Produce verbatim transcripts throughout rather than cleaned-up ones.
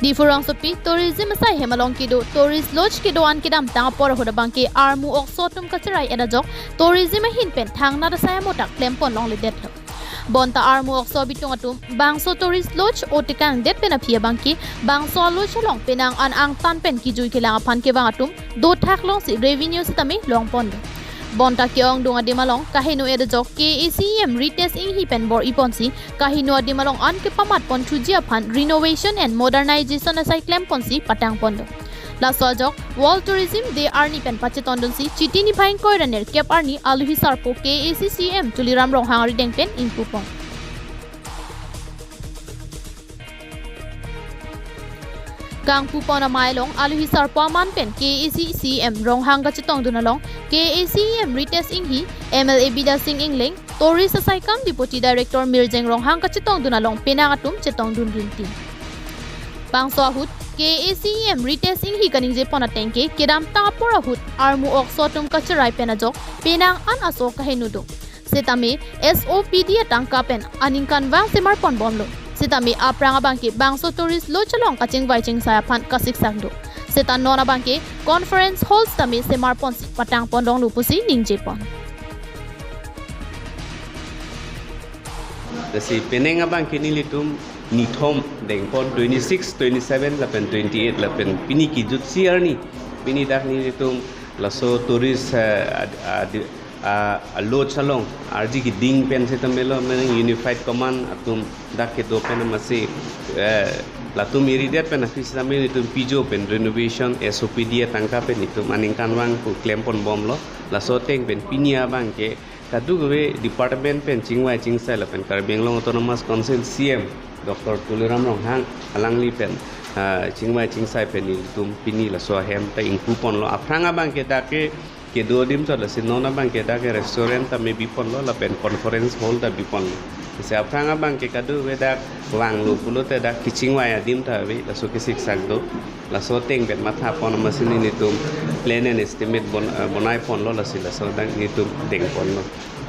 Diphu rongsopi tourism asai hem along kedo tourist lodge kedo-an kedamtang apor ahut abangke armu okso atum kacherai-et ajok tourism ahin pen thangnat asai amo ta klempon longledetlo. Bonta armu okso abitung atum bangso tourist lodge o tekangdet pen aphi abangke bangso lodge along penang an angtan pen kejui kelang aphan kevang atum dothak longsi revenue sitame longponlo. Bonta ke-ongdung adim along kaheno-et ajok K A C E M Ritesh Enghi pen bor-iponsi kaheno adim along an kepamatpon thuji aphan renovation and modernization asai klemponsi patangponlo. Laso ajok World Tourism Day arni pen pachetondunsi Chiti niphai ingkoi ra nerkep arni alohi sarpo K A C C E M Tuliram Ronghang arideng pen ingpupon. Kangpupon amei along alohi sarpo aman pen K A C C E M Ronghang kachetongdun along K A C E M Ritesh Enghi, M L A Bidya Sing Engleng, Tourist asai kam Deputy Director Mirjeng Ronghang kachetongdun along penang atum chetongdun rinti. Bangso ahut K A C E M Ritesh Enghi kaningjepon ateng ke kedamtang apor ahut armu okso atum kacherai pen ajok penang an aso kaheno do. Sitame S O P D atangka pen aningkanvang semarponbomlo. Sitame aphrang abangke bangso tourist lodge along kachingvai chingsai aphan kasiksak do. Seta non abangke conference hall sitame semarponsi patangponlonglo pusi ningjepon. Lasi penang abangke nelitum nithom dengpon, twenty-six, twenty-seven lapen twenty-eight lapen pini kejutsi arni. Pini dak nelitum laso tourist, eh, ad-, ad-, ah, lodge along arji keding pen sitame lo, mane unified command atum dak kedo pen amatsi, eh, latum iridet pen aphi sitame nelitum pijo pen renovation S O P D atangka pen nelitum aningkanvang pu klemponbomlo. Laso ateng pen pini abangke kadokave department pen chingvai chingsai lapen Karbi Anglong Autonomous Council C E M Doctor Tuliram Ronghang alangli pen, ah, chingvai chingsai pen nelitum pini laso ahem ta ingpuponlo. Aphrang abangke dak ke kedo adim chot, lasi non abangke dak ke restaurant ta me biponlo lapen conference hall ta biponlo. Lasi aphrang abangke kadokave dak vanglo pulote dak kachingvai adim ta ave, laso kesiksak do. Laso ateng pen mathapon amatsi nelitum plan and estimate bon-, eh, bonaiponlo, lasi laso dak nelitum dengponlo.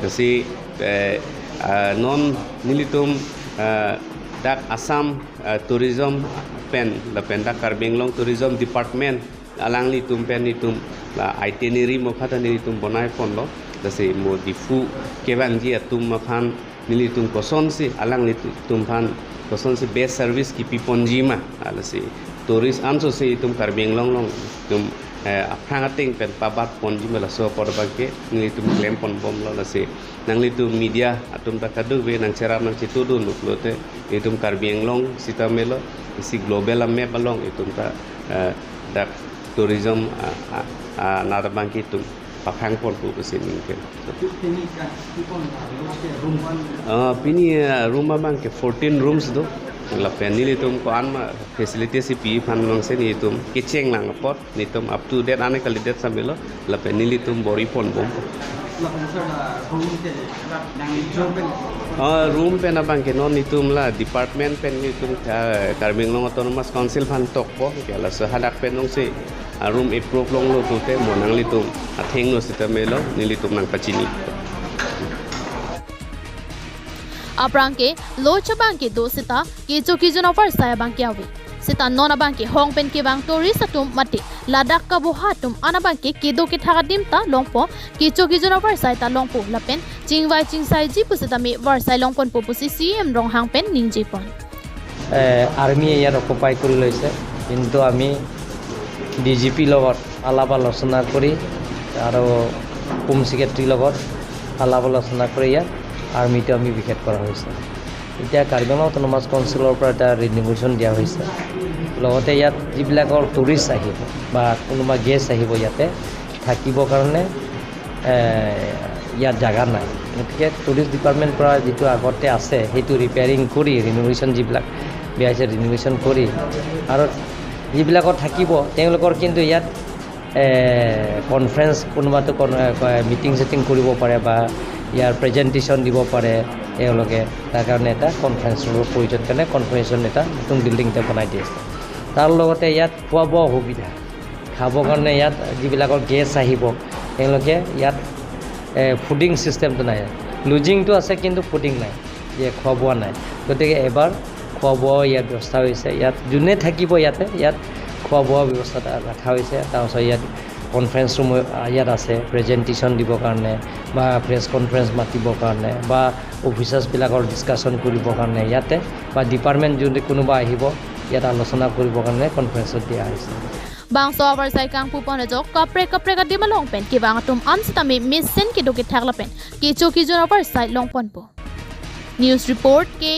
Lasi, eh, ah, non nelitum, ah, dak Assam, ah, Tourism pen lapen dak Karbi Anglong Tourism Department alanglitum pen nelitum la itinerary mo khatha nelitum bonaiponlo. Lasi mo Diphu kevangji atum aphan nelitum kosonsi alanglitum aphan kosonsi best service kipiponji ma, ah, lasi tourist anso si itum Karbi Anglong along itum, eh, aphrang ateng pen pabatponji ma, laso apor abangke nelitum klemponbomlo. Lasi nanglitum media atum ta kadokave nangcherap nangchetudun pulote itum Karbi Anglong sitame lo, isi global amap along itum ta, eh, dak tourism, ah, ah, ah, nat abangke itum paphangponpo pusi ningke. Ini kan, ini kan, room. Ah, pini, ah, room abangke fourteen rooms do. Lapen nelitum ko-an ma facility si pi aphan nangsi nelitum kechenglang apot nelitum up to date ane kalidet sambil lo. Lapen nelitum bor-iponbom. Lapen sir, la room ke, nang room pen. Ah, room pen abangke non nelitum la department pen nelitum, ah, Karbi Anglong Autonomous Council aphan tokpo, ke laso hadak pen nangsi a room approve longlo pulote mo nanglitum athengno sitame lo nelitum nangpachini. Aphrang ke lodge abangke do seta kecho kejun avarsai abangke ave. Seta non abangke hong pen kevang tourist atum mate ladak kaboha atum an abangke kedo kethak adim ta longpo, kecho kejun avarsai ta longpo lapen chingvai chingsaiji pusitame varsai longponpo pusi C E M Ronghang pen ningjepon. এ, আৰ্মীয়ে ইয়াত অকুপাই কৰি লৈছে, কিন্তু আমি D G পিৰ লগত আলাপ আলোচনা কৰি আৰু হোম ছেক্ৰেটাৰীৰ লগত আলাপ আলোচনা কৰি ইয়াত আৰ্মীটো আমি ভেকেট কৰা হৈছে। এতিয়া কাৰ্বি আংলং অট'নমাছ কাউন্সিলৰ পৰা এটা ৰিন'ভেশ্যন দিয়া হৈছে। লগতে ইয়াত যিবিলাকৰ টুৰিষ্ট আহিব বা কোনোবা গেষ্ট আহিব, ইয়াতে থাকিবৰ কাৰণে এ, ইয়াত জাগা নাই। গতিকে টুৰিষ্ট ডিপাৰ্টমেণ্টৰ পৰা যিটো আগতে আছে, সেইটো ৰিপেয়াৰিং কৰি, ৰিন'ভেশ্যন যিবিলাক বেয়া হৈছে, ৰিন'ভেশ্যন কৰি আৰু যিবিলাকত থাকিব, তেওঁলোকৰ কিন্তু ইয়াত, এ, কনফাৰেন্স, কোনোবাটো কন-, এ, কয়, মিটিং চিটিং কৰিব পাৰে বা ইয়াৰ প্ৰেজেণ্টেশ্যন দিব পাৰে তেওঁলোকে। তাৰ কাৰণে এটা কনফাৰেন্স ৰুমৰ প্ৰয়োজন কাৰণে কনফাৰেন্স ৰুম এটা নতুন বিল্ডিং এটা বনাই দিয়ে। তাৰ লগতে ইয়াত খোৱা বোৱা সুবিধা, খাবৰ কাৰণে ইয়াত যিবিলাকৰ গেষ্ট আহিব, তেওঁলোকে ইয়াত, এ, ফুডিং ছিষ্টেমটো নাই। লজিংটো আছে, কিন্তু ফুডিং নাই, যে খোৱা বোৱা নাই। গতিকে এবাৰ খোৱা বোৱা ইয়াত ব্যৱস্থা হৈছে। ইয়াত যোনে থাকিব, ইয়াতে ইয়াত খোৱা বোৱা ব্যৱস্থা এটা ৰখা হৈছে। তাৰপিছত ইয়াত কনফাৰেন্স ৰুম ইয়াত আছে, প্ৰেজেণ্টেশ্যন দিবৰ কাৰণে বা প্ৰেছ কনফাৰেন্স মাতিবৰ কাৰণে বা অফিচাৰ্ছবিলাকৰ ডিছকাশ্যন কৰিবৰ কাৰণে ইয়াতে বা ডিপাৰ্টমেণ্ট যদি কোনোবা আহিব, ইয়াত আলোচনা কৰিবৰ কাৰণে কনফাৰেন্সত দিয়া হৈছে। Bangso avarsai kangpu pon ajok kaprek kaprek adim along pen kevang atum an sitame mesen kedo kethak lapen kecho kejun avarsai longponpo. News report, K